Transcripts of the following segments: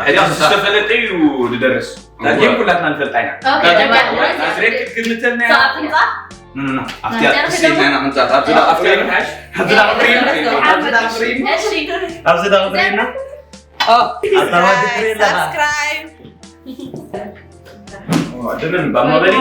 ሕጂ ዝተፈለጠ እዩ ዝደርስ። ዳግም ኩላትና ንፈልጣ ኢና። ናዝሬት ክትግምተልና እያ። ኖ፣ ኖ፣ ኖ። ኣብቲ ናዝሬት ኣፍቲ ኢና ክንጻፍ። ኣብዚ ዳ-፣ ኣብቲ ዳ-፣ ኣብዚ ዳ-፣ ኣብዚ ዳ-፣ ኣብዚ ዳ-፣ ኣብዚ ዳ-፣ ኣብዚ ዳ-፣ ኣብዚ ዳ-፣ ኦ፣ ኣታዋ ድክሪ ኣለኻ። ሳብስክራይብ። ኦ፣ ድምን ባማ በሊ።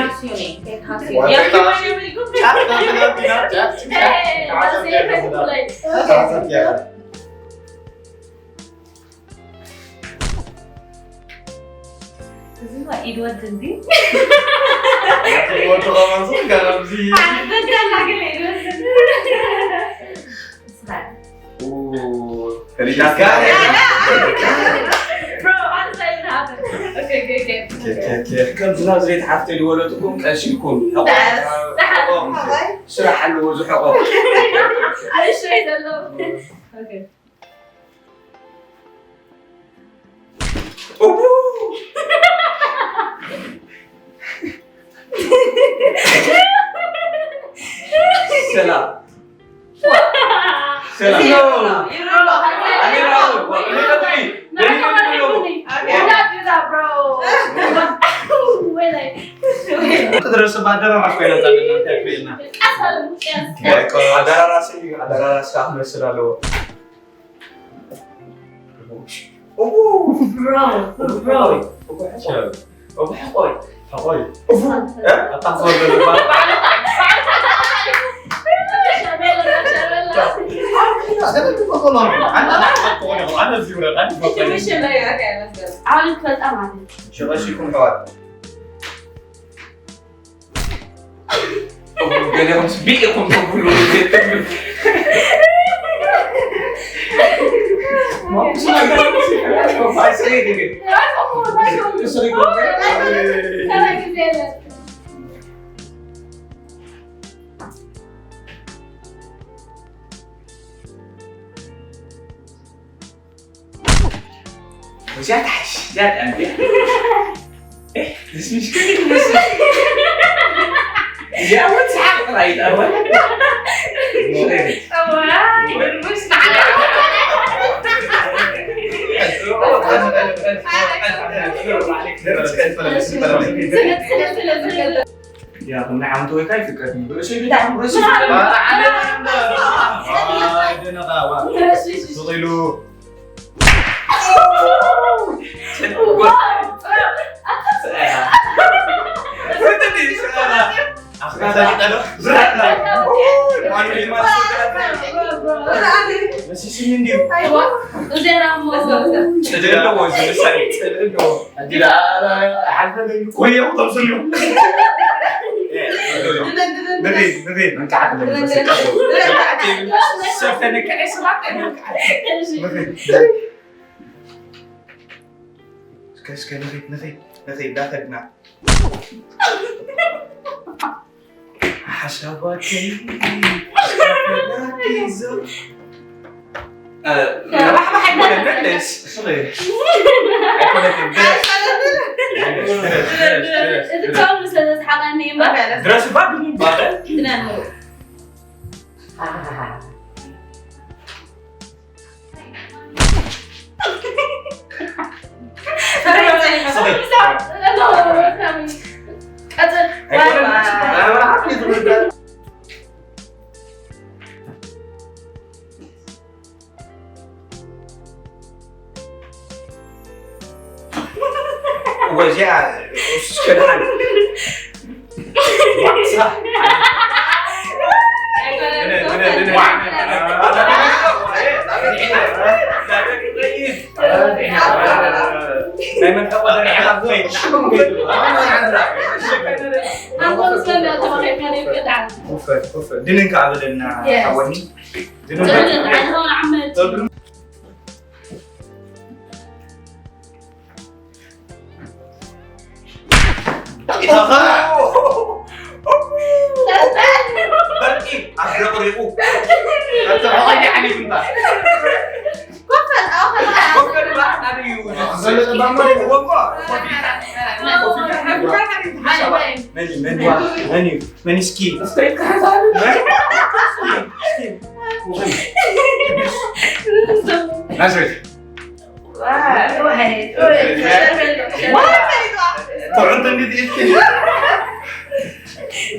እዚ ዋ ኢድ ወዲ እዚ። ወዲ ኸማን ዝጋር ኣብዚ። ኣንተ ተናገር ኢድ ወዲ እዚ። እስኻ። ኡ፣ ፈሊጣት። ጋር። ብሮ፣ ኣንተ ኢድ ሃብ። ኦኬ፣ ኦኬ፣ ኦኬ። ኦኬ፣ ኦኬ፣ ኦኬ። ከምዚ ናዝሬት ሓፍተይ ዝወለድኩም ቀሺልኩም። ደስ። ስራሕ ኣለዎ ዝሕቆ። ኣይ፣ ሸይ ዘሎ። ኦኬ። እቡ! ሰላም። ሰላም። ይረሎ፣ ይረሎ። ትድረስ ባደራ ማሽ ኮይና ታለና ታክልና። ኣደራራሲ፣ ኣደራራሲ ክመስል ኣለዎ። እቡ! ብሮ፣ ብሮ። እቡ ሕቆይ። እቡ ሕቆይ። ሕቆይ። እቡ! እ? ኣታ ኸወል በል። ኣነ እዚህ ብረት፣ ኣነ እዚህ ብረት። ዓለም ትፈልጣ ማለት እዩ። ሸቐሺኩም ሕዋት። ገሊኹም ስቢቕ ኢኹም ተብሉ። እዚኣ ትሓሽ፣ እዚኣ ትኣንብያ። እህ፣ ዝስምሽ ከመይ ትመስል? እዚኣ እውን ሰሓቕ ጥራይ እዩ፣ እዋ። እዋይ፣ ድርቡሽ ንዓና። ስለ፣ ስለ፣ ስለ፣ ስለ። ያ፣ ከም ናይ ዓመት ወይ ካይ ፍቀድ እዩ። ርእሰይ ብጣዕሚ ርእሰይ ፍቀድ እዩ። ኣረ፣ ዓመት እንዳ። ኣይ፣ ደነቓ፣ ዋ። እሺ፣ እሺ፣ እሺ። ስቕ ኢሉ። መሲስኒ እንድዩ። እዚኣ እሞ። ጽድሪ ኣለዎ፣ እዚ ምሳሌ ጽድሪ ኣለዎ። እንዲዳ፣ ሓልፈለይ። ቆየ፣ ተምስልዩ። ንበይ፣ ንበይ፣ መንቃዕቲ ንበይ። መንቃዕቲ። ሰብ ተነቅዐ፣ ሰባት ተነቅዐ። ንበይ። እስከ፣ እስከ፣ ንኸይድ፣ ንኸይድ፣ ንኸይድ፣ እንዳኸድና። ሓሳባተይ፣ ሓሳባተይ ይዞ። እ፣ ባሕባሕ ኣይኮነን፣ መለስ። ስለ፣ ኣይኮነትን፣ ድረስ። ድረስ፣ ድረስ፣ ድረስ፣ ድረስ። እዚ ካብ ምስ ስለ ዝሓቐኒ እምበር። ድረስ እባ ብምባል። ትናንት። ኣይኮነን። ናይ መርዓት እዩ ዝምርዳእ። ወዚያ እስከ ደሓን። ዋሳ። ናይ መን ተቆደረ? ድንን ከዓ በለና ሓወኒ። ኢታኻ በርቂ ኣፍረቕሪቑ ተተባቒ ሓሊፉ እንታ መን እዩ? መን እዩ? መን እዩ? መን እስኪ ናዝሬት ጥዑም እንዴት ኢልኪ?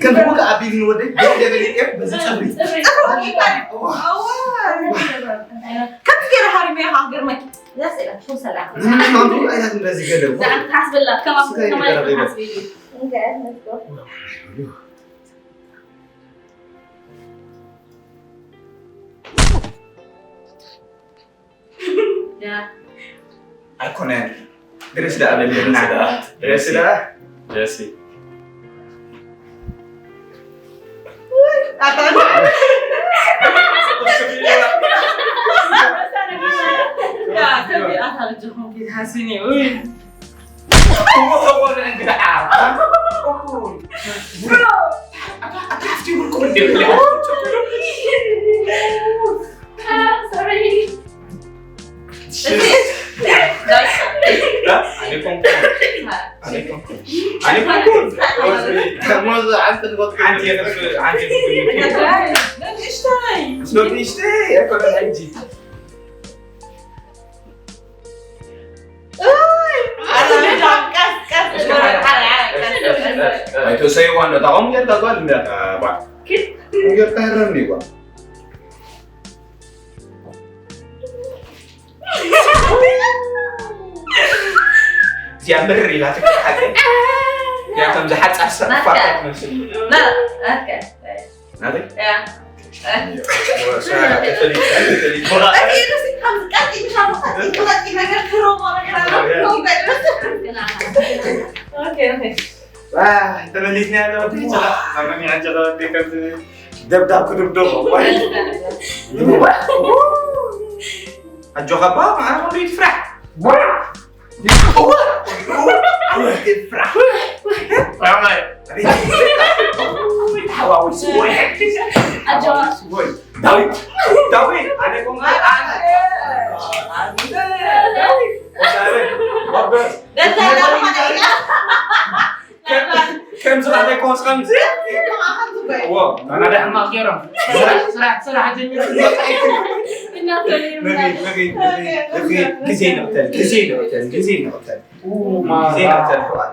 ከም ብወገ ኣቢል ንወደይ ደደበሊ ኤፍ በዚ ጸጉሪ። ከምዚ ገይረ ሃሪመ ኢኻ ክገርመኪ። ንምንታቱ ኣይታት እንደዚ ገለ እኮ። ዝዓንት ትሓስበላ፣ ከማን ስጋይ ከማን ገረበ ይበል። ትሓስበሉ። ያ። ኣይኮነን። ግሬስ ደኣ በል። ግሬስ ደኣ። ግሬስ ደኣ። ጀሲ። ያ፣ ከቢድ ኣታ ልጅኹም ኪድ ሓሲኒ። ውይ። እሞ ኸቦነ እንግዳ ዓር። ብሮ። ኣታ፣ ኣታ ሓፍቲ ይብልኩም እንዴ? አ፣ ሶሪ። ኣይተሰይዋ እንደ ታቆም ጌርካ ጓል እንደ ባ ጌርካ ረሚዋ እዚኣ ምርር ኢላትካ ሓቂ። እዚኣ ከም ዝሓጻር ሰብ ናትካ። ፋርካ ትመስል። ና፣ ናትካ። ናተይ? ያ። ወሳ፣ ተፈሊጥ፣ ተፈሊጥ። እቲ ኢሉ ሲ ከም ቀጢ ምሻ ቀጢ፣ ቀጢ ነገር ክረሞ ነገር ኣሎ። ያ። ኦኬ፣ ኦኬ። ዋ፣ ተመሊስና ያለ ወዲ ዋ። ይችላል። ማንም ያንጀላ ወዲ ከም ደብዳብ ክድብደቦ። ወይ። ኣጆኻ ባ፣ ማዕረ ወዲ ትፍራሕ። ዳዊት፣ ዳዊት፣ ኣነ ኮንኩ፣ ኣነ፣ ኣነ፣ ዳዊት፣ ከምዚ ካልኣይ ኮንስ ከምዚ። ዎ። ኣና ደኣ ሕማቕ ገይሮም። ስራሕ፣ ስራሕ፣ ስራሕ ጀሚሩ። መግቢ፣ መግቢ፣ መግቢ፣ መግቢ። ግዜ ንቕተል፣ ግዜ ንቕተል፣ ግዜ ንቕተል። ኡ፣ ግዜ ንቕተል፣ ሕዋት።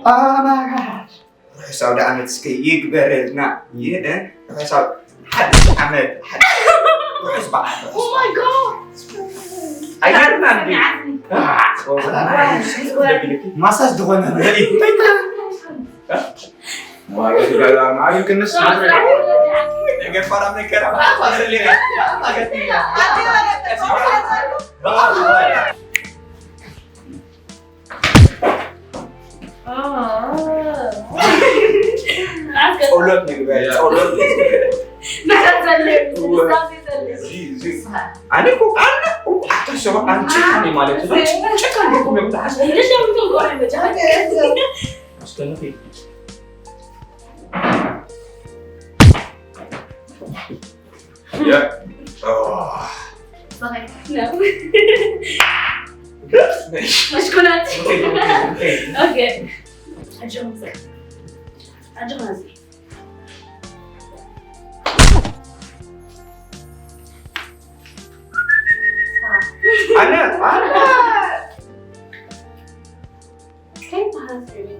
Oh my God። ርሑስ ኣውደ ዓመት እስከ ይግበረልና። ይህ፣ እ፣ ርሑስ ኣው-፣ ሓድሽ ዓመት፣ ሓድሽ፣ ርሑስ በዓል፣ ርሑስ Oh my God። ኣየርና እንዴ? ሰሚዓትኒ። አ፣ ማሳጅ ዝኾነ ነገር እዩ። ማለት ገላ ማሪ ክንስ ነገር ፋራ መከራ ማለት ሌላ። ጸሎት ንግበር፣ ጸሎት ንግበር። እዚ፣ እዚ፣ ኣነ እኮ፣ ኣነ እኮ፣ ኣታ ሰብ፣ ኣነ ጭካኔ ማለት ነው። ጭካኔ እኮ ነው። ኣስከነፊ። Yeah. Oh. مشكونات. Okay. أجمع. أجمع. أنا، أنا. كيف هالفيلم؟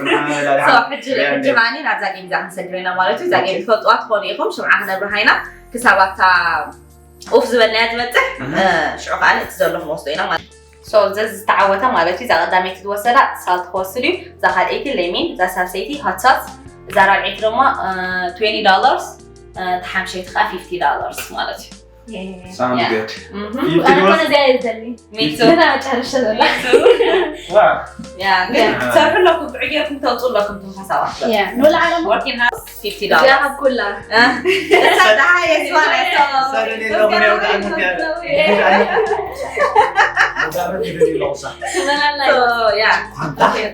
So፣ ሕጂ ሕጂ ማኒ ናብዛ ጌም እዛ ክንሰግር ኢና ማለት እዩ። እዛ ጌም ትፈልጥዋ ትኾኑ ኢኹም። ሽምዓ ክነብርሃ ኢና ክሳብ ኣብታ ኡፍ ዝበልናያ ትመጽእ። ሽዑ ከዓ ነቲ ዘሎ ክንወስዶ ኢና ማለት እዩ። So፣ እዚ ዝተዓወተ ማለት እዩ። እዛ ቀዳመይቲ ዝወሰዳ ሳልት ክወስድ እዩ። እዛ ካልኣይቲ ሌሚን፣ እዛ ሳልሰይቲ ሆት ሶስ፣ እዛ ራብዐይቲ ድማ twenty dollars፣ ተሓምሸይቲ ከዓ fifty dollars ማለት እዩ። Sound Yeah. good. Mhm. Fifty ኣነ dollars. ኮነ እዚኣ እየ ዝደሊ Me too. ገና ጨርሸ ዘላ Wow. Yeah, ግን ክትሰርሑ ኣለኩም፣ ብዕጌርኩም ተውፅኡ ኣለኩም እቶም ሓሳባት። ንወላ ዓለም Working house fifty እዚኣ dollars። ካብ ኩላ እሳ ደሃ የስዋና እሳ ደልየ ኣለኹ፣ እኔ ወደ ዓለም እያ። ትበላላ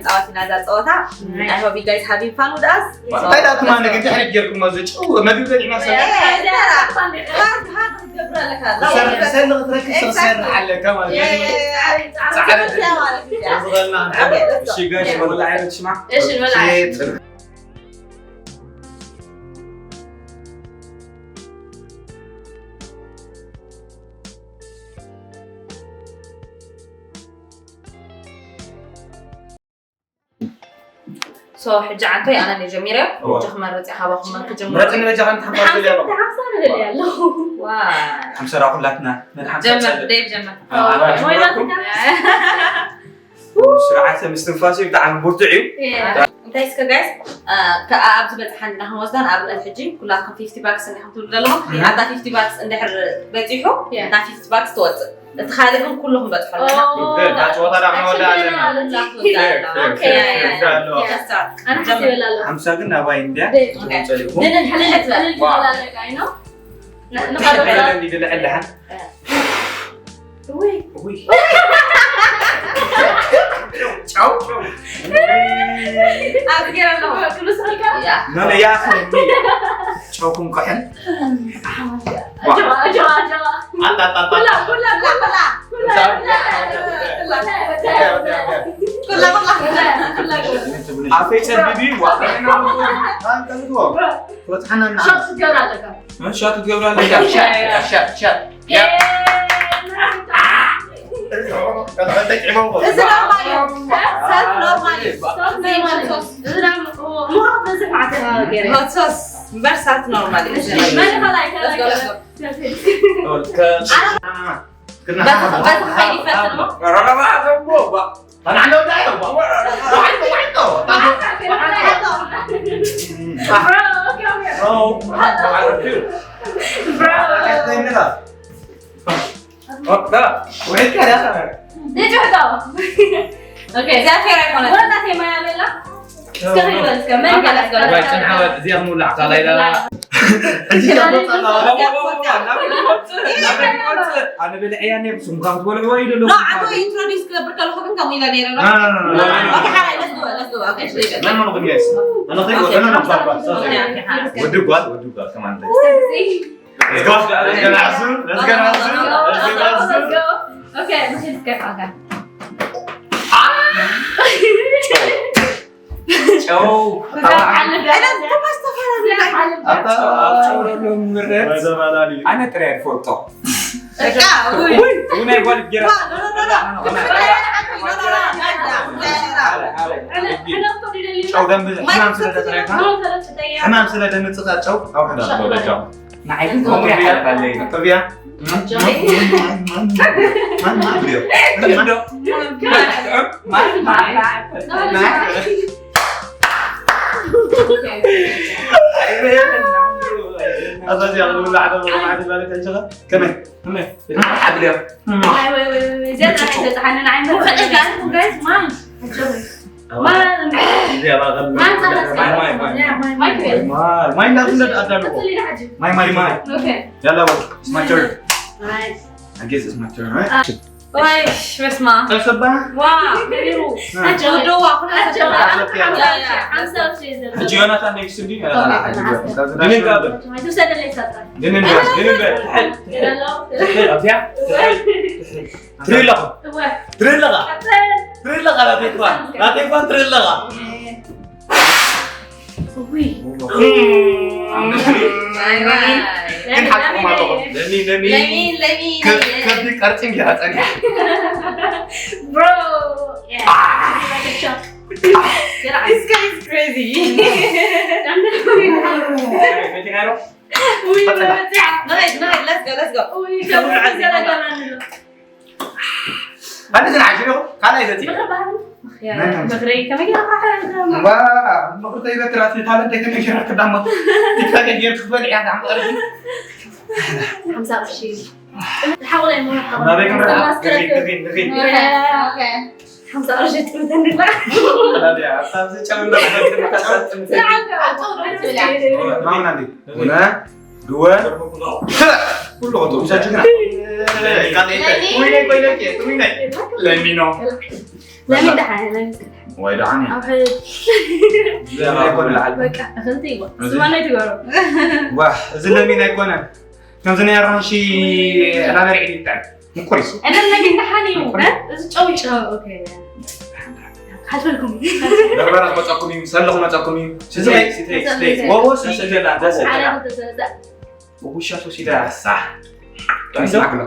ፃወት ኢና እዛ ፀወታ። I hope you guys having fun with us. እንታይ ደኣ ትማሊ ግን ድሕሪት ጌርኩሞ እዚ ጨው መግቢ በሊዕና ሰብ ሰለ ክትረክብ ሰብ ትሰርሕ ኣለካ ማለት እዩ። ፃዕዳ ዝኸልና እሺ ጋሽ ወላ ዓይነት ሽማ እሺ ንበላ ሴት So ሕጂ ዓንቶይ ኣነ ነይ ጀሚረ። ሕጂ ክመርፅ ኢኻ፣ ባኹም መን ክጀምሩ? ምረፅኒ በጃ ከምቲ ሓንኳ ዝብል ኣለኹ ሓምሳ ንደሊ ኣለኹ ዋ ሓምሳ ራ ኩላትና ነን ሓምሳ ጀምር ጸልእ ዴቭ ጀምር። ስርዓተ ምስትንፋስ እዩ ብጣዕሚ ብርቱዕ እዩ እንታይ እስከ ጋይስ ኣብዚ በፅሓ እንዲና ክንወስዳ ንኣብነት ሕጂ ኩላትኩም fifty bucks እንዲኹም ትብሉ ዘለኹም ኣብታ fifty bucks እንድሕር በፂሑ እታ fifty bucks ትወፅእ እቲ ካልእ ግን ኩሉ ክንበፅሖ ኣለና እታ ጨወታ ዳ ክንወዳ ኣለና ሓምሳ ግን ናባይ እንድያ ጸሊኹም ንቐበላ እንዲ ድልዕልሓን ጨው መመያ ጨውኩም ቀሕን ኣፈይ ጸቢቢ ወጥሓና ሻቱ ትገብራ ኣለካ ሶስ እምበር ሳልት ኖርማል እዩ። እዚኣ ፌር ኣይኮነትን። ወላ ተማያ በላ። እስከ ኺድ በል እስከ መን ገለ ገለ እዚኣ ምውላዕ ካልኣይ ኣነ በልዐያ ነብሱም ካብ ትበልዕዎ እዩ ደሎ No, I thought you introduce ክገብር ከለኹ ግን ከምኡ ኢለ ነይረ ነው። Okay, hi, let's do it, let's do it. Okay, let's do it. መን መን ግን yes ኣነ ኸይድ ወደና ነው ሳባ ወዲ ጓል ወዲ ጓል ከማን Let's go. Let's go. Let's go. Let's go. Okay, ንኺድ እስከ ፋጋ ጨው እዛ ሓልፍ እዛ ሓልፍ ኣነ ጥራይ ፈልጦ ናይ ጓል ጌራ ጨው ደም ሕማም ስለ ዘጥረካ ሕማም ስለ ደምፅካ ጨው ኣውሕዳ በጃው ንዓይ ግን ከምኡ ይሓልፍ ኣለይ ጥብያ ከመይ ከመይ ሓብልዮ ማይ እንዳትነት ኣዳልዎ ማይ ማይ ማይ ያላ ስማቸር I guess it's my turn, right? ወይ በስማ ጠሰባ ዋ ገሪሩ ወደዋ ኩላ ሕጂ ዮናታን ኔክስት እንዲ ድንን ጋብር ድንን ጋብር ድንን ጋብር ኣዚያ ትሪለኻ ትሪለኻ ትሪለኻ ናተይኳን ናተይኳን ትሪለኻ ግን ሓቅኹም ኣለኹም ለሚ ለሚ ከብዲ ቀርፂ እንጌራ ፀኒሓ Bro. Yeah. እስከ ውይ፣ መመፅያ። ንኸይድ፣ ንኸይድ፣ let's go፣ let's go። ውይ፣ ከምዚ ገለ ገና ኣሎ። ኣነ ዝንዓሽ ኢኹ፣ ካልኣይ ዘፂ። ምኽሪ ባህል። ምኽሪ ከመይ ገይርካ ሓያል ዋ፣ ምኽሪ ተይበትራት ታለንት ተይተመሽራ ክዳማ። ቲክቶክ ጌርክ ክበልዕ እያ፣ ዳዕም ቀርቢ። ሓምሳ ቅርሺ። ሓቑለይ እሞ፣ ሓቑለይ። ናበይ ክንረኣ? ንኺድ፣ ንኺድ፣ ንኺድ። ኦኬ፣ ኦኬ። ሓምሳ ቅርሺ ጥምተን ድላ። ናበይ? ኣብታ ኣብዚ ጨምና ጥምተን። ንዓንተ፣ ኣቶ፣ ማሙና እንዲ? ቡና፣ ድወ፣ ኩሉ ኸቶ፣ ምሳችና። ለሚ። ወይነይ፣ ኮይነይ፣ ኮይነይ። ለሚ ነው። ለሚ ደሓን፣ ለሚ። ወይ ደሓን እያ። ኣብ ሕድ። ለሚ ኣይኮነ። በቃ፣ እኽልቲ ይዋ። እዚ ስማ ናይ ትገሮ። ዋ፣ እዚ ለሚን ኣይኮነን። ከምዚ ናይ ኣራንሺ ዕላለ ርዒድ ይብጣል። ምቁር እዩ። እነ ለሚን ደሓን እዩ። ምቁር። እ? እዚ ጨው እዩ። ጨው፣ ኦኬ። ሓልፈልኩም። በርበረ ክመፀኩም እዩ፣ ሰሎ ክመፀኩም እዩ። ስተይ፣ ስተይ፣ ስተይ። ወቦ፣ ስተይ፣ ስተይ፣ ስተይ። ዓለም ተሰለጠ። ውሻ ተወሲዳ። ሳ። ጥዑም ስማዕ ክሎ።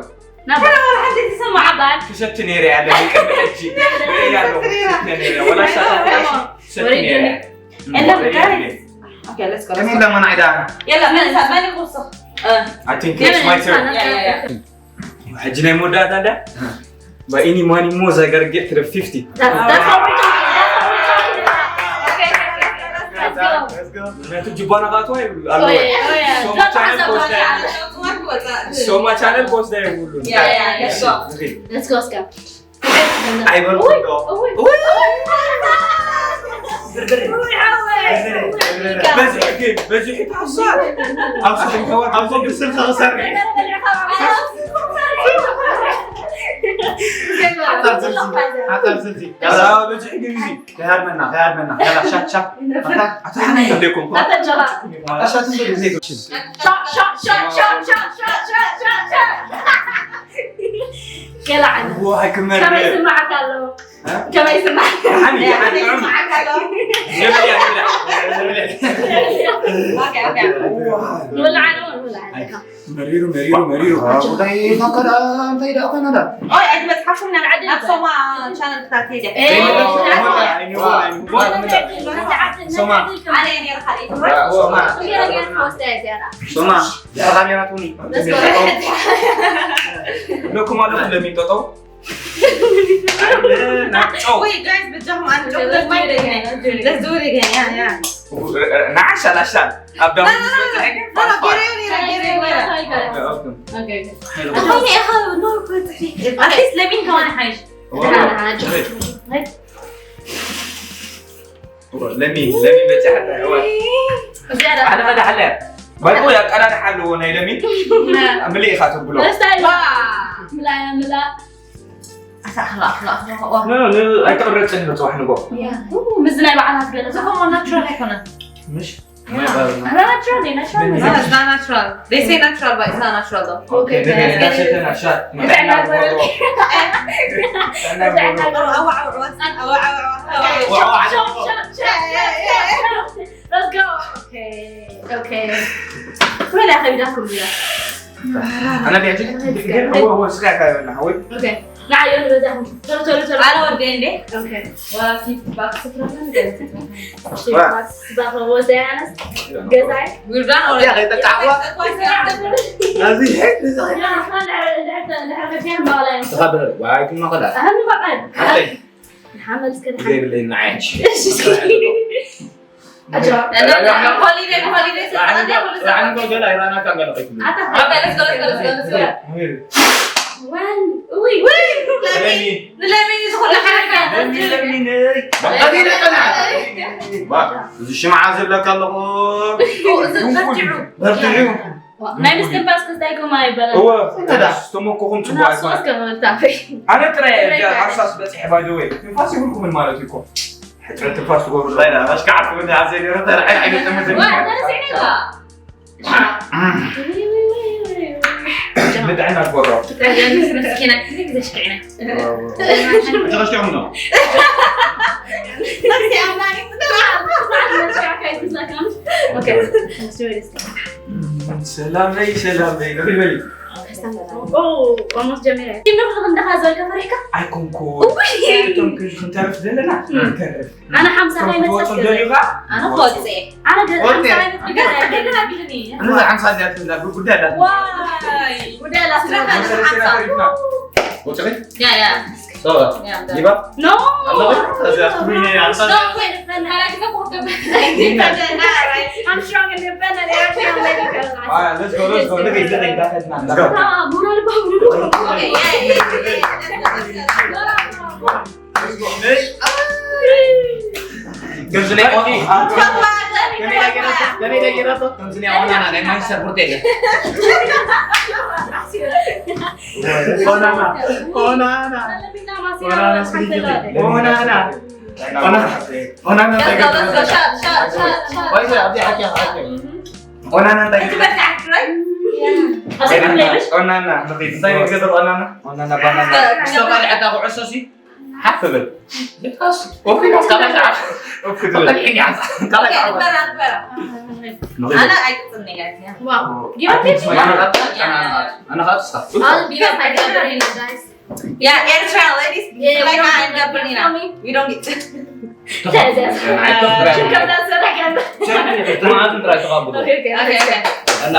ናባ። ሓንቲ ትሰማዕ ባል። ክሰቲ ነይረ ያለ፣ ቅድሚ ሕጂ። ርእያ ኣለኹ፣ ክሰቲ ነይረ። ወላ ሻታ ክሰቲ ነይረ። የለ፣ ወላ ጋይስ። የለ። ኦኬ፣ let's go, let's go. ከመይ ኢላ መን ዓይዳ? የለ፣ መን፣ መን ይኹስኽ? እ። I think it's my turn. ያ፣ ያ፣ ያ። ሕጂ ናይ መወዳእታ እንዳ? እ። By any money moves, I gotta get to the fifty. That's, that's what we're talking about. That's what we're talking about. Okay, okay, okay, okay, let's go. Let's go. ምክንያቱ ጅባና ካትዋ ይብሉ ኣለዎ። Oh, yeah, oh, yeah. So my channel post that. So my channel post that ይብሉ። Yeah, yeah, let's go. Okay. Let's go, let's go. ኣይበልኩ ዶ? እውይ፣ እውይ፣ እውይ። እውይ፣ ሓወይ። በዚሑ ግን፣ በዚሑ ታፍሳት። ኣብ ስልኪ፣ ኣብ ስልኪ ክሰርሕ። ሓጻር ስልሲ፣ ሓጻር ስልሲ። ያላ፣ በዚሑ ግን እዚ። ከይሃድመና፣ ከይሃድመና። ያላ፣ ሻት፣ ሻት። ኣታ፣ ኣታ፣ ሓና ይደለኩም። ኣታ፣ ጀባ። ኣታ፣ ሻት፣ ሻት፣ ሻት። ገለ ዓይነት። ዋይ፣ ክመርር። ከመይ ይስምዓካ ኣሎ? እ? ከመይ ይስምዓካ? ሓኒ፣ ሓኒ፣ ከመይ ጥዑም። ይስምዓካ ኣሎ? የብልያ፣ የብልያ። ኦኬ፣ ኦኬ። ዋይ። ንብላዕ ዶ? ንብላዕ። ኣይ፣ መሪሩ፣ መሪሩ፣ መሪሩ። ዋ፣ ጉዳይ ታከዳ እንታይ ደኣ ኮይና ዳ? ኦይ፣ ኣይትበጽሓኩም ናብ ዓዲ። ናብ ሶማ ቻነል ክታተይ ድያ? ኤ፣ ኦ፣ ሶማ። ኣይንወን፣ ኣይንወን። ሶማ። ኣነ እየ ነይረ ካልእ። ዋ፣ ሶማ። ሶማ። ሶማ። ሶማ። ካሜራ ትሁኒ። ለኩም ኣለኹም ለሚን ጠጠው። ናብጮ። ወይ ጋይስ፣ በጃኹም ኣነ ጨው ለማይ ደገ። Let's do it again. Yeah, yeah. ንዓሻል፣ ኣሻል። ኣብ ዳውን ዝበጽሐ ግን ፋን ፋን። ኦኬ፣ ኦኬ። ኣታኒ ኢኻ ኖር ክትሪ። ኣትሊስት ለሚን ከማን ሓይሽ። ዋው። ለሚ፣ ለሚ በጃ ሓላ፣ እዋ። ዝያዳ። ሓለ፣ ሓለ፣ ሓለ። ባይቦ ያቀዳድሓ ኣለዎ ናይ ለሚ። ና። ምልእ ኢኻ ተብሎ። ስታይል። ዋ። ምላያ፣ ምላ። ኣታ፣ ኣኽላ፣ ኣኽላ፣ ኣኽላ፣ ዋ። ኖ፣ ኖ፣ ኣይተቕረጽን እዩ ጽባሕ ንጎ። ያ። ኡ፣ ምስዚ ናይ በዓላት ገለ ዝኾነ ናቹራል ኣይኮነን። ምሽ? ያ። ኣረ ናቹራል እዩ፣ ናቹራል እዩ። It's not natural. They say natural, but it's not natural though. ኦኬ፣ ኦኬ፣ ኦኬ። ኦኬ። ጥዕና ይግበረልኪ። ጥዕና ይግበረልኪ። ኣዋ፣ ኣዋ፣ ኣዋ፣ ኣዋ፣ ኣዋ። ዋ፣ ዋ፣ ዋ። ሾፕ፣ ሾፕ፣ ሾፕ፣ ሾፕ፣ ሾፕ። Let's go. ኦኬ፣ ኦኬ። ወላ ከቢዳኩም ቢራ። ኣነ ቢዕቲ፣ ቢዕቲ፣ እወ፣ እወ፣ ስጋ ካበላ፣ ወይ? ኦኬ። ንዓዮ ንበዛኹም። ቶሎ፣ ቶሎ፣ ቶሎ። ኣነ ወደ እንዴ? ኦኬ። ዋ፣ ፊት ባክ ስፍራ ነው። ዋ። ባክ ወደ ያነስ። ገዛይ። ዊርዳን ኦለ። ያ፣ ከይጠቃዕዋ። ኣብዚ፣ እዚ። ያ፣ እንድሕር፣ እንድሕር፣ እንድሕር ከፊያን ባላ። ተኸበር፣ ዋይ፣ ክማ ኸላ። ኣህም በቃ። ኣይ። ሓመል እስከ ዘይብለይ ንዓይ። እሺ፣ እሺ። ኣጆ። ሆሊደይ፣ ሆሊደይ ስልጣን ላዕሊ፣ ላዕሊ ገለ ኣይራናካ ገለ ከይትብል። ኣታ፣ ኣታ፣ let's go, let's go, let's go, let's go. ዋን፣ ውይ፣ ውይ፣ ለሚ፣ ንለሚ ዝኾነ ሓረጋ። ለሚ፣ ለሚ፣ ነይ። በቃ፣ ባ፣ እዚ ሽምዓ ዝብለካ ኣለኹ። ኦ፣ እዚ በርትዑ። በርትዑ። ናይ ምስትንፋስ ክስታይ ከማ ይበላል። እወ፣ እንተ ደኣ ዝተመኮኹም ጽቡቕ ኣይኮነን። ኣነ ጥራይ እየ ሓሳስ በጺሐ፣ by the way። ትንፋስ ይብልኩምን ማለት እዩ እኮ። ሕጽረት ትንፋስ ትገብሩ ኣለኹም። ባይዳ፣ ኣሽካዕኩምኒ ኣብ ዘይነረ ተርዐ ኣይገጥምን። ዋ፣ ተረሲዕኒ ኢኻ። ንጥዕና ትገብሮ። ተረሲዕኒ፣ ተረሲዕኒ። ተረሲዕኒ። ተረሲዕኒ። ኦኬ። ሰላመይ፣ ሰላመይ፣ ንኽል በሊ። ኦ ኦልሞስት ጀሚረ። ቲም ንኽልኽ እንደኻ ዝበልካ ፈሪሕካ? ኣይኮንኩ እቶም ክንተርፍ ዘለና ንተርፍ ኣነ ሓምሳ ካይመፀስ ትወፅም ደልዩ ካ ኣነ ክወፅእ እየ። ኣነ ገ- ሓምሳ ካይመፀስ እዛ ሓምሳ እዚኣ ትብላ ጉዳይ ኣላት ዋይ ጉዳይ ኣላት መሰረትና ተሪፍና ያ ያ ይባ ኖ ኣለበት እዚኣ ትብሉኒ ኣምሳ I'm strong and independent. You're actually a lady girl. Alright, let's go, let's go. Look at, look at that. Let's go. Ah, moral power. Okay, yeah, yeah, yeah. Let's go. Hey. ከምዚ ናይ ኦኒ ከመይ ገይራቶ ከምዚ ናይ ኦናና ናይ ማንቸስተር ፖርቴል ኦናና ኦናና ኦናና ኦናና ኦናና እንታይ ገይሩ? ወይ ወይ ኣብዚኣ ሓኪያ ሓኪያ ኦናና እንታይ ገይሩ? ኦናና እንታይ ገይሩ ኦናና? ኦናና ባናና ዝተባልዐታ ኩዕሶ ሲ ሓፍ ብል ኦፊ ካባይ ሰዓት ኦፊ ትብል ኣነ ኣይቅፅልኒ ጋይስ Wow. Give up it. ኣነ ኻብ ስኻ Yeah, Eritrean ladies. Yeah, you don't get. Okay, okay. እና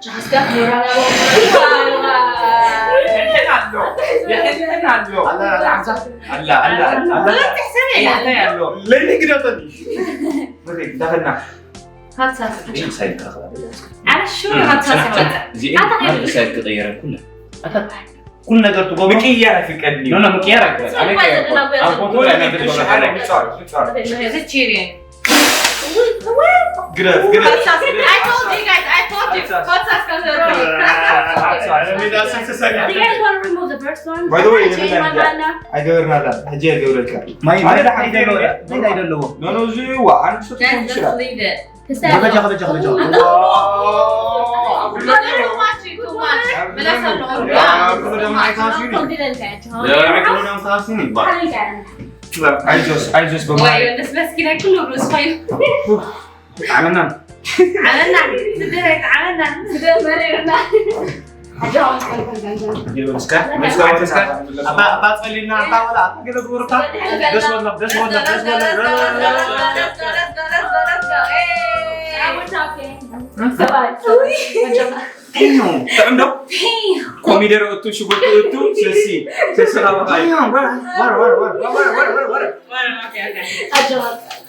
Just got more on ለኒ ግደፈኒ እንዳኸና ኣነ ሹር ሃብታ እዚኤን ናብ ሳይድ ክቕየረን ኩለን ኣታ ኩሉ ነገር ትገብሮ ምቅያር ኣይፍቀድን እዩ ኖ ኖ ምቅያር ኣይኮነን ኣነ ይቀየርኩ ኣብ ቦትኡ ላይ መግደፍ ኣለኒ ግደፍ ግደፍ ሜዳ ስልሳ ሰከንድ You guys want to remove the first one? By the way, I'm gonna change my mind now. ኣይገበርናላ ሕጂ የገብረልካ ማይ ኣነ ማይ ደሓን ደሓን ገይረ። ማይ ደለዎ ኖ ኖ እዚ ዋ ኣንድ ሰው ትኾን ይችላል Leave it. ከበጃ ከበጃ ከበጃ Too much, too much. Don't do that, guys, huh? ደረመ ክሎናም ካሲን ይባል How do you get it? ኣይዞስ ኣይዞስ በማይ Wait, this must get a clue. ዓመናም ዓመና ስደት ዓመና ስደት መሪርና ይበልስካ መስካ ወተስካ ኣባ ኣባ ጸሊና ኣባ ወላ ኣባ ገለ ግብርካ ደስ ወላ ደስ ወላ ደስ ወላ ጥዕም ዶ ኮሚደረ እቱ ሽጉርቲ እቱ ስሲ ስሲ ካባኻ እዩ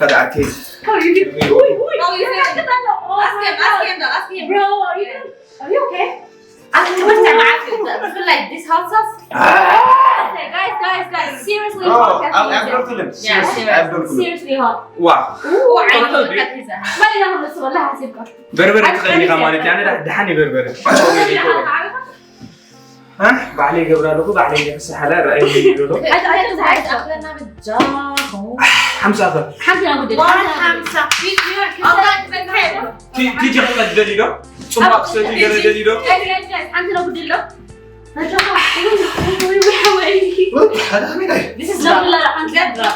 ፈዳዕቲ Ask him, ask him, though, ask him. Bro, are you, are you okay? Ask him, what's that? I feel like this hot sauce. Okay, guys, guys, guys, seriously, ኣብ podcast. ኣብዶርትልን Yeah, serious. ኣብዶርትልን Seriously hot. ዋ Oh, I know what that is. ما لي نعمل بس والله حسيبكم. በርበረ ትኸኒኻ ማለት ያነ ደሓን ይበርበረ ባዕለይ ገብራ ኣለኹ ባዕለይ ክስሓላ ረኣይ ዶ حتى حتى حتى ሓምሳ ኸ حمزة أبو دل. One hamsa. Big New York. Oh, God, the table. ቲጂ ክቀድደል ዶ ፅማቅ ሰቲ ገረደል ዶ Guys, guys, guys, حمزة أبو دل. This is not. Let's go.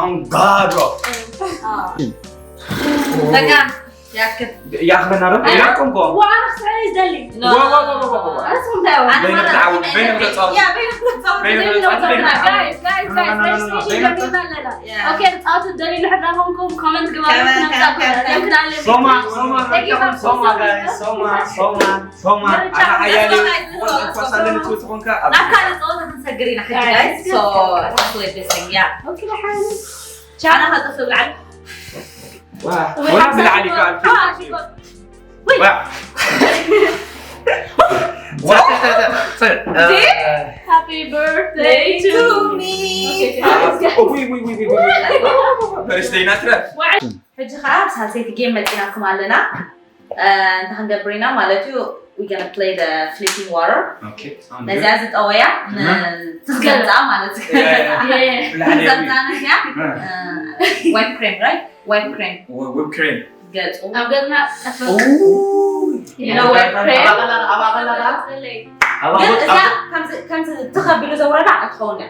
ኣንጋዶ በቃ ያክል ያኽለና ዶ ያቆምኮ وأنا خسرانة إيش دلي؟ No. أنا اسمه داون. أنا بين مرة التعاون، كنت بين إنترفيو. التعاون. Yeah, بين التعاون. بين زي التعاون. لو تبغى. Guys, guys, No, guys, no, no, let's no, no. make it بين جميل. لا، لا، لا. Yeah. Okay, تعالوا الدليل نحن راهم كوم كومنت قبل كمان، نبدأ كمان، كمان. يمكن عليهم. ሶማ ሶማ دقيقة، ሶማ ጋይ ሶማ ሶማ ሶማ ኣና ሓያሊ Let's go, guys, let's go, let's go. ፈሳለን ትውት ኾንካ ኣብ ኣብ ካልእ ፀወታ ክንሰግር ኢና ሕጂ guys. So let's play this thing. Yeah. Okay, لحالي. ኣነ ከጥፍ ብልዓል ዋ ወላ ብልዓሊ ካልኩ ዋ Happy birthday to me. ዊ ዊ ዊ ዊ በርስተይ ናትረ ሕጂ ከዓ ኣብ ሳልሰይቲ ጌም መፂናኩም ኣለና። እንታይ ክንገብር ኢና ማለት እዩ? We're gonna play the flipping water. ነዚኣ ዝጠወያ ንትዝገምፃ ማለት እዩ። ንዘምፃነት እያ wipe cream, right? Wipe cream. ዊፕ ክሬም ገፁ ኣብ ገፅና ጠፈ You know wipe cream? እዛ ከምዚ ትኸቢሉ ዘውረዳ ኣይትኸውን እያ።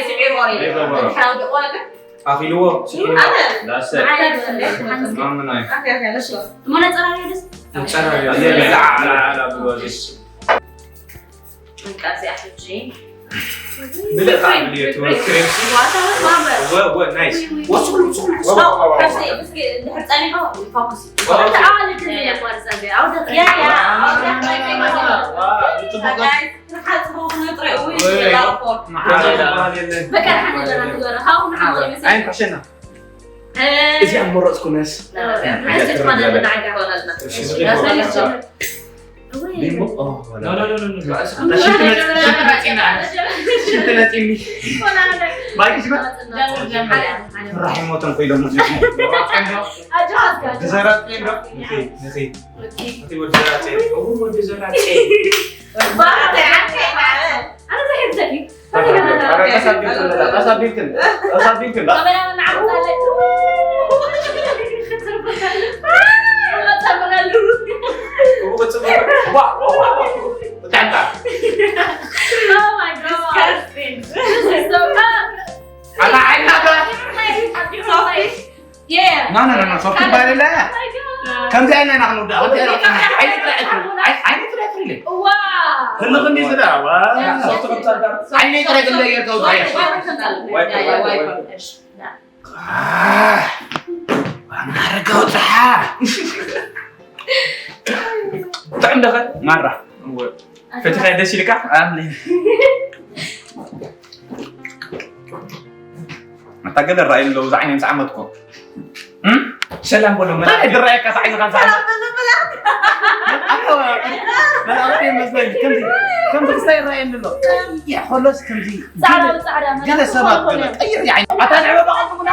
ስዒር ወሪዱ። ድሕራዊ ደቆ ግን ኣኺልዎ ስሒልዎ። ኣነ ዳሰ ንዓይ ኣይደልየን። ማምናይ ኣኺ ኣኺ ኣለሽ እሞ ነፀራርዮ ደስ ጸራርዮ ኣየለ ላዓላ ብሎ ደስ በቃ እዚኣ ሕጂ ብልእ ከዓ ብልዮ ትወክሬምሲ ዋታ ማበር ወ ወ ናይስ ወስሉ ስሉ እስኪ እንድሕር ፀኒሑ ፎክስ ተዓዋሊ ክልል የቋርፀ ኣውደቅ ያ ያ ጽቡቅ ንሓፅቦ ክነጥረ እው ወይ ይላፎ መዓላ ባል የለን በቃ ንሓን ዘለና ንግበረ ሃው ንሓን ወደ መሰ ኣይን ሕሸና እዚኣ መረፅኩነስ እዚ ዝኾነ ንዓጋ ሆነልና ቢምቦ No, no, no, no, no. ሽንቲ ነፂኒ ባይክ ሽማ ራሒ ሞቶም ኮይዶም ዝዘራጥ ዶ ንኸይድ እቲ ወዲ ዘራጥ ወዲ ዘራጥ ኣነ ዘይሕዘኒ ቀሳቢልክን ቀሳቢልክን ቀሳቢልክን ካሜራ ንዓወጣለይ ኣታ ዓይና ና ና ና ሶፍት ባል ላ ከምዚ ዓይና ኢና ክንውዳእ ከምዚ ዓይና ዓይነ ጥራይ እትሪ ዓይነ ጥራይ እትሪ ኢለ ህልኽ እንዲ ዝዳ ዓይነ ጥራይ ክንደ ጌርካ ውዳእ ኣርጋ ውፅሓ ጥዕም ደኸ ማራ ፈቲኻ ደስ ኢልካ ኣምሊ ኣታ ገለ ራእይ ኣለዉ ዝዓይነን ዝዓመትኮ ሰላም በሎ መላእክት ዝረኣየካ ዓይንኻ ዝዓመት መላእክት መስለኒ ከምዚ ከምዚ ክስታይ ይረኣየኒ ኣሎ ቀይሕ ከሎስ ከምዚ ፃዕዳ ብፃዕዳ ገለ ሰባት ገለ ቀይሕ ይዓይነ ኣታ ንዕበባ ቀልኩና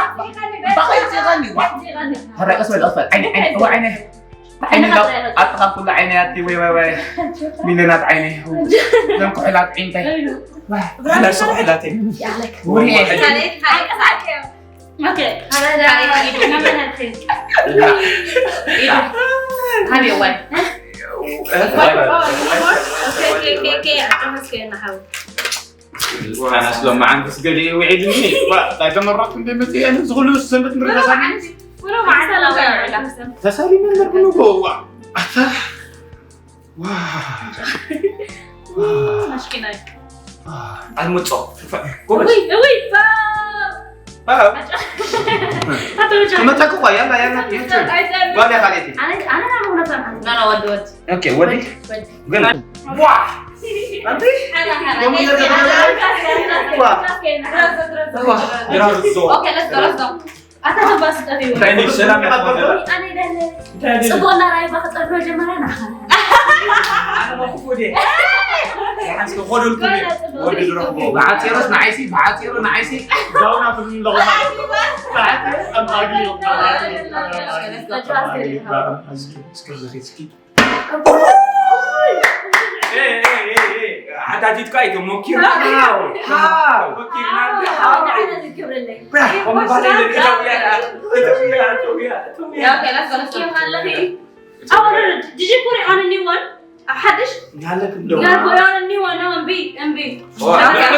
ባቐይ ፂቐኒ ዋ ተረቀስ በል ቀስ በል ዓይነ ዓይነ እዋ ዓይነ ዓይነ ኣጥኻም ኩሉ ዓይነ ኣቲ ወይ ወይ ወይ ሚለናት ዓይነ ዘም ኩሕላት ዒንታይ ኩሕላት ኩሕላት Okay. ሃብየዋይ ኣነስ ሎማዓንቲ ስገዲ ውዒድኒ ታይ ተመረቕኩ እንደ መፅእ ኣነ ዝኽሉ ሰንበት ንረሳኒ ተሳሊመ ነርብንጎ ዋ ኣታ ኣልሙጾ ጎበዝ መታኩ ኳ ያላ ያላ ጓል ኢኻ ሌቲ ወዲ ወዲ ኦኬ ወዲ ግን ዋ ኣንቲ ዋ ዋ ይራርሶ ኣታ ተባስጠት እዩ እንታይ ነው ሰላም ያቆደላ ጽቡቅ እና ራይ ባክ ጸብሮ ጀመረ ና ብዓፂሩስ ንዓይሲ ብዓፂሩ ንዓይሲ ዛውና ትምለኹ ሓዳዲት ቃይ ሞኪርና ሞኪርና Did you put it on a new one? ሓድሽ ናለክ እንደው ያ ጎዳና ኒዋ ነው እምቢ እምቢ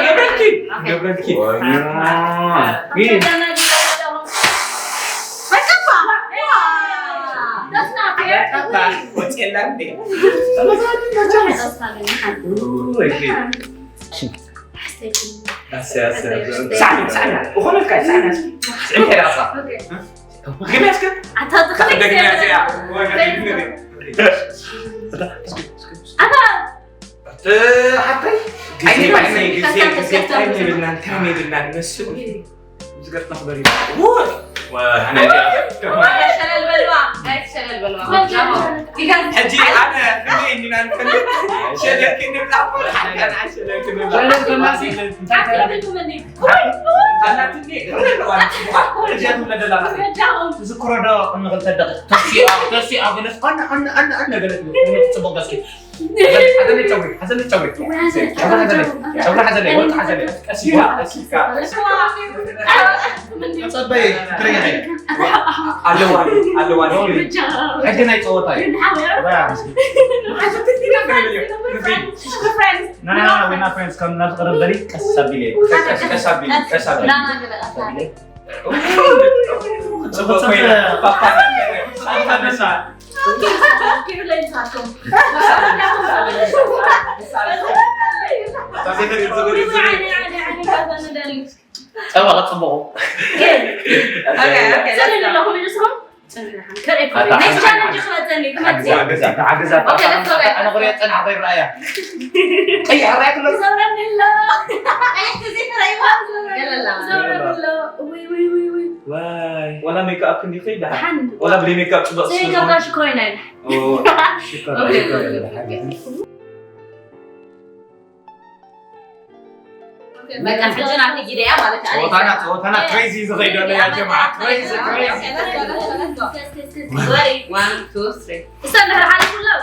ገብረልኪ ገብረልኪ ወፅየላ እንዴ ሳሚ ሳሚ ዝኾነልካ ሳሚ ስዕም ከዳሳ ግቢያስከ ኣታ ትኽእል ደግና እዚኣ ኣታ ሓተይ ግዜ ባይሰይ ግዜ ግዜ ታይም የብልናን ታይም የብልናን ንመስል ዝገጥና ክበሪ ሸለል በልዋ ጋይስ ሸለል በልዋ ሕጂ ኣነ ክንደይ እንዲና ንፈልጥ ሸለል ክንብላ ሓዳን ሸለል ክንብላ ሓዳን ኣላትኒ ሕጂ ትብለ ደላና ዝክሮ ዶ እንኽልተ ደቂ ተሲኣ ተሲኣ ገለስ ኣነ ኣነ ኣነ ኣነ ገለት ጽቡቅ ገስኪ ሓዘን ጨዊ ሓዘን ጨዊ ጨዊ ሓዘን ወርቂ ሓዘን ቀስ ኢልካ ቀስ ኢልካ ጸበይ ትረጋጊ ኣለዋ ኣለዋ ሕጂ ናይ ጸወታ እዩ ና ና ና ወይና ፍሬንድስ ከም ናብ ዝቀረብ በሊ ቀስ ኣቢለ ቀስ ኣቢለ ቀስ ኣቢለ ጽቡቕ ኮይና። ፓፓ። ፓፓ ነሳ። ጸባ ጽቡቕ። Okay, okay, let's go. ዋላ ሜክኣፕ ክንዲ ከይድ ደሓን። ዋላ ብለይ ሜክኣፕ ጽቡቕ ስለ ዝኾነ። ሽኮር፣ ሽኮር። በቃ፣ ሕጂ ናተይ ግደ እያ ማለት እዩ። ጸወታና፣ ጸወታና ክሬዚ ዝኸይድ ኣሎ፣ ያ ጀማዓ። ክሬዚ፣ ክሬዚ። One, two, three። እሳ እንድሕር ሓሊፉ ኣሎ።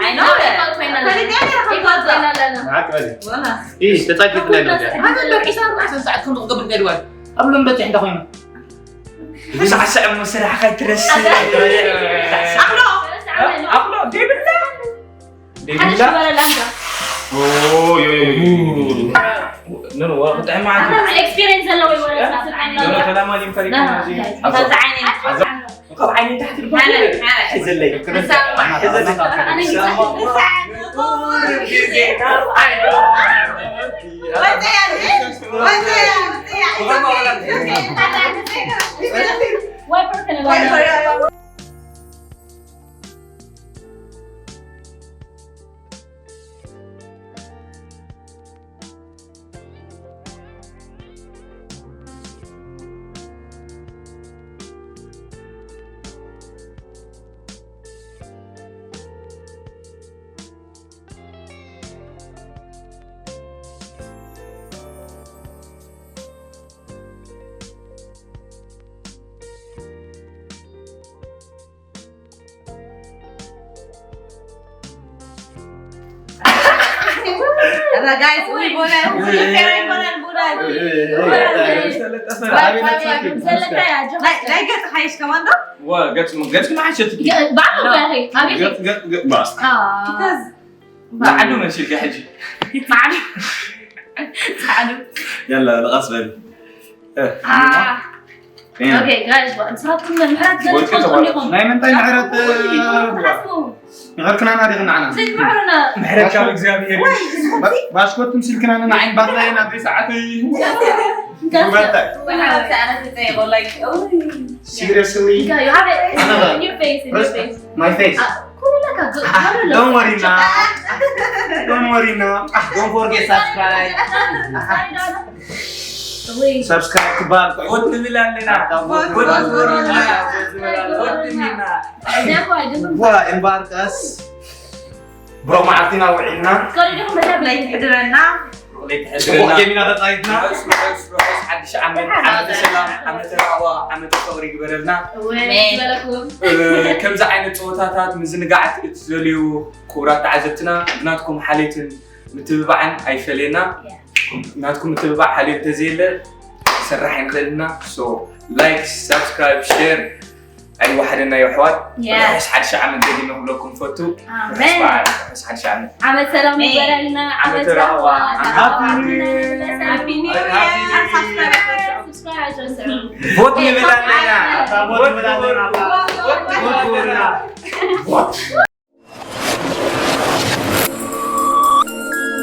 I know it። ኢኳል ኮይና ኣለና። ኢኳል ኮይና ኣለና። ንዓት በሊ። ወላ። ኢሽ፣ ተጻጊት ላይ ነው። ኣነ በቂሳ ኣርባዕተ ሰዓት ክንዱ ክገብር እንታይ ድዋል? ኣብ ሎም በጺሕ እንዳ ኮይኑ። ብዛዕባ ሰዓት ስራሕ ከይትረስዕ። ኣኽሎ። ኣኽሎ፣ ደይብላ። ሓደ ሺህ በለላ እንዳ። ኦ፣ ዮ፣ ዮ፣ ዮ፣ ዮ፣ ዮ። ኖ፣ ኖ፣ ወላ ክጥዕም ማለት እዩ። ኣታ ኤክስፒሪየንስ ዘለዎ እዩ፣ ወላ ስራሕ። ኖ፣ ኖ፣ ሰላም ኣለይኩም፣ ፈሪቅ ና፣ ማለት እዩ። ና፣ ና፣ ና፣ ዓይኒ። ካብ ዓይኒ ታሕቲ ልባ። ሓረ፣ ሓረ። ሒዘለይ። ሓሳብ። ሒዘለይ። ኣነ ግን ሳማ። ሳማ። ወደ ያለ፣ ወደ ያለ። ዋይፐር ከነበረ። እዛ ጋይስ፣ ውይ፣ ቦናል፣ ውይ፣ ፌራ ይኮናል፣ ቦናል። ውይ፣ ውይ፣ ውይ፣ ውይ። ናይ፣ ናይ ገጽ ሓይሽ ከማን ዶ? ዋ፣ ገጽ፣ ገጽ ግን ሓሸት። ገ-፣ ባዕሉ ገ-፣ ገ-፣ ባስ። ኣዎ። ቢካዝ ጻዕዱ መሲልካ ሕጂ። ጻዕዱ። ጻዕዱ። ያላ፣ ለቐስ በል። እ። አ። እ። ኦኬ፣ ጋይስ፣ ዋ፣ ንስኻትኩም ምሕረት ወልቂ ዘለኩም ተባለ። እንዲኹም። ናይ ምንታይ ምሕረት፣ እ፣ ሓስቡ። ምሕረትክና ናዲኽና ዓና። ዘይምሕሩና። ምሕረት ካብ እግዚኣብሔር እዩ። ወይ፣ ባ-፣ ባሽኮት ትምስልክና ንዓይን ባርላይን ኣብ ሰዓተይ። እንካ፣ ጉባታይ። ወይ፣ ሓወይ፣ ኣነ ተጸይቆ፣ ላይክ፣ ኦይ። ሲሪየስሊ? እንካ፣ you have it in your face, in your face። My face. አ፣ ኩሉ ለካ ግ-፣ አ፣ ኩሉ ለካ። Don't worry now. Don't worry now. አ፣ don't forget subscribe. ወይ። Subscribe ክባል። ወድ ንብል ኣለና። ወድ ወድ ንብል ኣለና። ወድ ንብል ኣለና። ወድ ንብል ኣለና። እዚኣ እኮ ኣይደለም። ዋ፣ embark us. ብሮ መዓልቲና ውዒልና። ከሪድኩም መደብ ናይ ትሕድረና። ጽቡቕ ጌም ኢና ተጻዊትና። ርሑስ፣ ርሑስ፣ ርሑስ ሓድሽ ዓመት፣ ዓመተ ሰላም፣ ዓመተ ራህዋ፣ ዓመተ ፍቕሪ ይግበረልና። እወ፣ ኣሜን። ዝበለኩም። እ፣ ከምዚ ዓይነት ጸወታታት፣ ምዝንጋዓት እትደልዩ ክቡራት ተዓዘብትና፣ ብናትኩም ሓልዮትን ምትብባዕን ኣይፈለየና። ያ። ናትኩም ምትብባዕ ሓልዮት እንተዘየለ፣ ክሰርሕ ኣይንኽእልና። So፣ ላይክ፣ ሳብስክራይብ፣ ሼር፣ ኣይወሓደና የሕዋት። ያ። ርሑስ ሓድሽ ዓመት ደጊመ ክብለኩም ፈቱ። ኣሜን። ርሑስ በዓል፣ ርሑስ ሓድሽ ዓመት። ዓመት ሰላም ኣሜን። ይግበረልና፣ ዓመት ዓመት ራህዋ፣ ራህዋ። ሃፒ ኒው ይር። ሃፒ ኒው ይር። ሃፒ ኒው ይር። ሳብስክራይብ ኣይትረስዑ። ቮት ንብል ኣለና። ቮት ንብል ኣለና። ቮት ንብል ኣለና። ቮት።